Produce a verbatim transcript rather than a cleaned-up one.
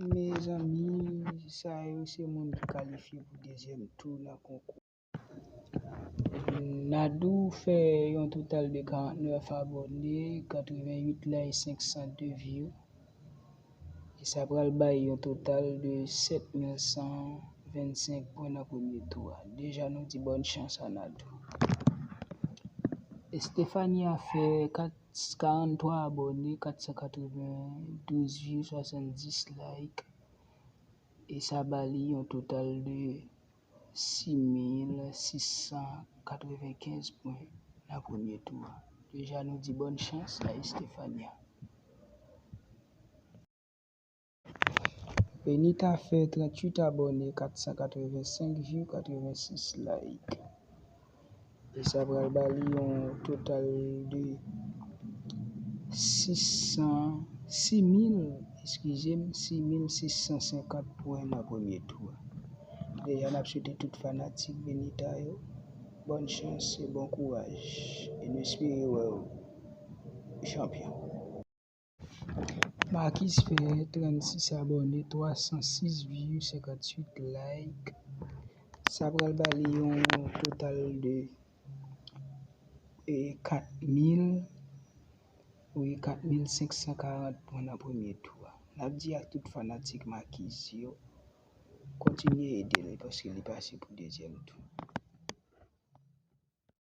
Mezanmi, sa yo se moun ki kalifye pou dezyèm tou nan konkou. Nadou fè yon total de karant nèf abòne, katreven uit like, senk san de view. E sa pral bay yon total de sèt mil san vennsenk pwen nan premye tou a. Deja nou di bòn chans a Nadou. Estefania fè kat, karant twa abòne, kat san katreven douz view, swasanndis like. E sa ba li yon total de sis mil sis san katrevenkenz pwen nan premye tou a. Deja nou di bòn chans a Estefania. Benita fè tranntuit abòne, kat san katrevensenk view, katrevensis like. E sa pral ba li yon total de sis san, sis mil, eskize m, sis mil sis san senkant pwen nan premye tou a. Deja n ap swete tout fanatik Benita yo bòn chans e bon kouraj. E nou espere wè w chanpyon. Marquis fè trannsis abòne, twa san sis view, senkantuit like. Sa pral ba li yon total de e kat mil, wi, kat mil senk san karant pwen nan premye tou a. N ap di ak tout fanatik Marquis yo, kontinye ede l paske li pase pou dezyèm tou.